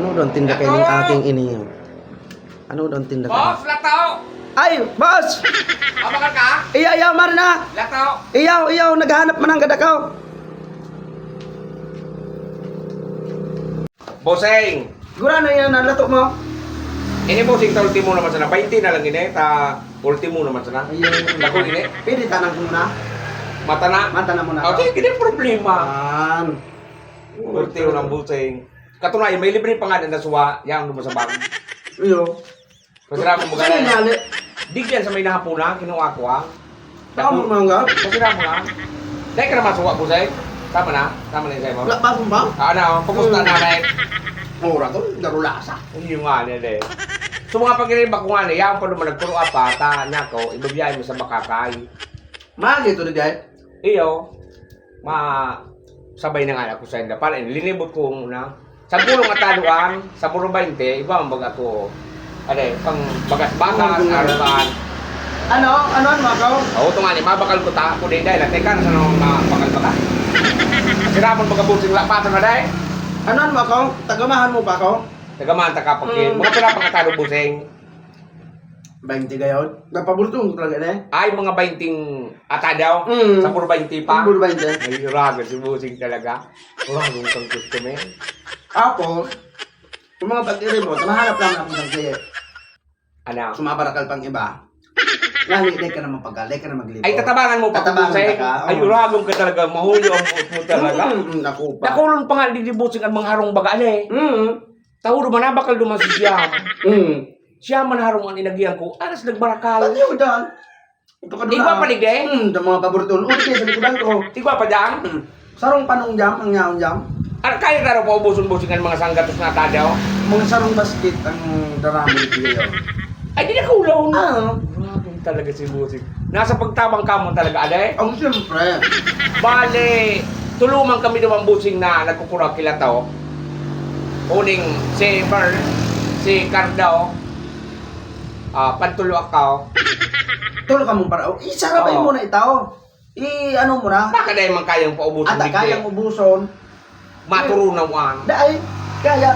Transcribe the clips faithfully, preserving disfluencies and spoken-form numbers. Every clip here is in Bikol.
Ano daw ang tinda kaining aking ini? Ano daw ang tinda kaining? Boss, Lato! Ay, boss! Mabakal ka? Iyaw, iyaw, mari na! Lato! Iyaw, iyaw, naghahanap man ang gadakaw. Bossing! Gurano yan ang lato mo? Ini, bossing, ta ultimo naman sana. Baynte na lang ini, ta ultimo naman sana. Ayun. Dako ini. Pwede tanang ko muna? Mata na? Mata na muna. Okay, hindi problema. Yan. Ultimo ng bossing. Katunayan, may libre pa nga na nasuwa, yang lumasabag. Iyo. Kasi naman mo Saan ganun. Nali? Di dyan sa may nahapuna, kinuha ko ah. Tama mo nga. Kasi naman nga. Dahil ka na masuwa, bossing. Tama na? Tama na yung sa'yo mo? Wala pa akong ba? Ah, ano? Kumusta Hmm. na, Red? Mura to, darulasa. Hindi nga, nila eh. So, mga pag-iriba ko nga na, yan pa naman nagturo apa, ta, niya ko, ibabiyahe mo sa Makakay. Mahal ito, di ba? Iyo. Ma, sabay na nga ako sa inda. Para linibot ko muna. Sa pulong ataluan, sa puro baynte, iba ang baga ko. Ano eh, pang bagas-bagas, Ano? Arukan. Ano? Ano ang makaw? Oo, ito nga, lima, bakal ko ta. Ako din dahil, teka, nasa nang mga bakal-bakal. Sira mo, mga busing lapatan na dahil. Ano ang makaw? Tagamahan mo pa ako? Tagamahan, takapagkin. Mm. Mga pala pang atalo, busing. Baynte gayod. Napabultong ko talaga na eh. Ay, mga baynting ata daw. Mm. Sa puro baynte pa. Puro baynte. May uragon si Busing talaga. Uragon kang customer. Ako, yung mga pag-iri mo, mahanap lang ako ng sige. Ano? Sumabarakal pang iba. Lalo, di ka naman pagka, di ka naman maglibo. Ay, tatabangan mo pa Tatabangan Busing. Ka, oo. Ay, uragon ka talaga. Mahuli ang buot mo talaga. Mm, mm, naku pa. Nakulon pa nga, di, di Busing ang mga harong baga, ano eh. Mm. Tawo duman, nabakal duman si Siam. Mm. Siya man harong an inagihan ko, alas nagbarakal. Ano yun, Dan? Ito ka Igwa dula. Pa, ligay? Hmm, sa mga paborito. Ulit kayo sa likodan ko. Igwa pa, Jam? Hmm. Sarong panong jam, ang yaon jam. Ano, kaya ka raw paubuson-buson ang mga sanggatos na tadaw? Mga sarong basket ang darami dito yun. Ay, di na kaulaw. Ah. Grabe talaga si Busing. Nasa pagtabang ka mo talaga, Ade? Ang siyempre. Bale, tuluman kami duman, Busing, na nagkukurang kila tao. Uning si Bern, si Cardo, ah, pantulo ako. Tulo ka mong para-, oh, isarabay Oo. Mo na itaw. I-ano mo na. Baka dahil man kayang paubuson, Ata, digdi. Kayang ubuson. Maturunaw an. Dai, kaya.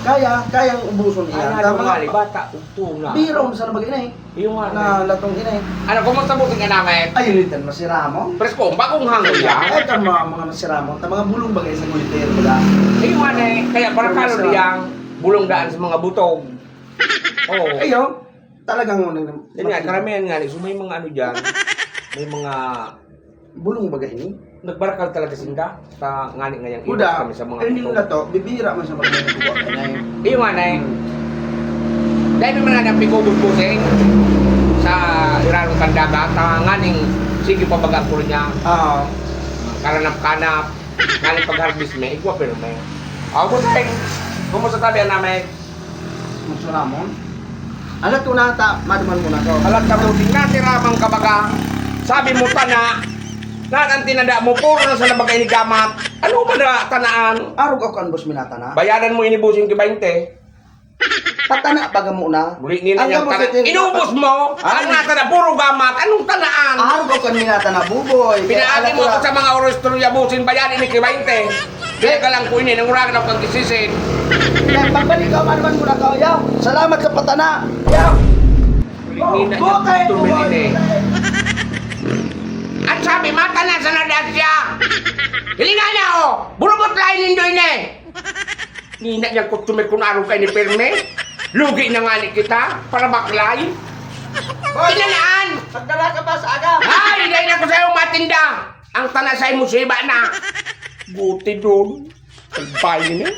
Kaya, kayang ubuson Ay, iyan. Ano Tama nga, nga. Bata, ugto na. Biro mo sa nabag-inay. Iyo nga, Na eh. Latong inay. Ano, kumusta po si Kanamit? Ayun, itan, masiramon. Presko, bagong hangin yan. Eh, kan mga, mga masiramon. Ta mga bulong bagay sa ngulitero, wala. Iyo nga, eh. Kaya para Pero kalo masarap. Diyang bulong daan sa mga butog. Oo. Iyo, talagang ano, Yan nga, mati- karamihan nga, so may mga ano dyan, may mga Bulong baga ini? Nagbarakal talaga sinda. Sa ngani nga yang Buda, iwas kami sa mga ini ito. Na to, bibira man sa mga nagbubuhat na yun. Iyo nga, Nay. Hmm. Dahil may mga nagpikubos-busing sa irarong kandagat, ah, nganing sige pa baga ko niya. Ah. Karanap-kanap, nganing pag-harvest may igwa, pero may. Ako, Busing, kumusta tabi ang namay? Magsuramon? Alat ko na ta, maduman mo na to. Alat ka mo, tingnan si Ramang kabaga. Sabi mo, tana, lahat ang tinanda mo, puro na sa nabagay ni Gamat. Ano ba na tanaan? Arog ako kan boss minatana. Bayaran mo ini busing ki baynte. Patana baga mo na. Muli nila Ang yung gabos tana. Itin- Inubos mo? Ah. Ang nata na puro gamat. Anong tanaan? Arog ako kan minatana, buboy. Pinaagi Kaya mo alat ako ko na. Sa mga oras, tuloy busing bayaran ni ki baynte. Kaya ka lang ko ini, nanguragan ako kang kisisin. Kaya pagbalik ka, manuman mo na ka, yaw. Salamat sa patana. Yaw. Hindi na niya Bukay, gusto bukay. Minili. Ang sabi, mata na sa nadasya. Hilingan niya, oh. Burubot lain nindo ini. Hindi na niyang customer kung araw kayo ni Perme. Lugi na nga ni kita, para baklay. Boy, Inanaan. Pagdala ka ba sa aga? Ay, dahil ako sa'yo matinda. Ang tana sa'yo mo, siba na. Guti doon. Kalbay ni.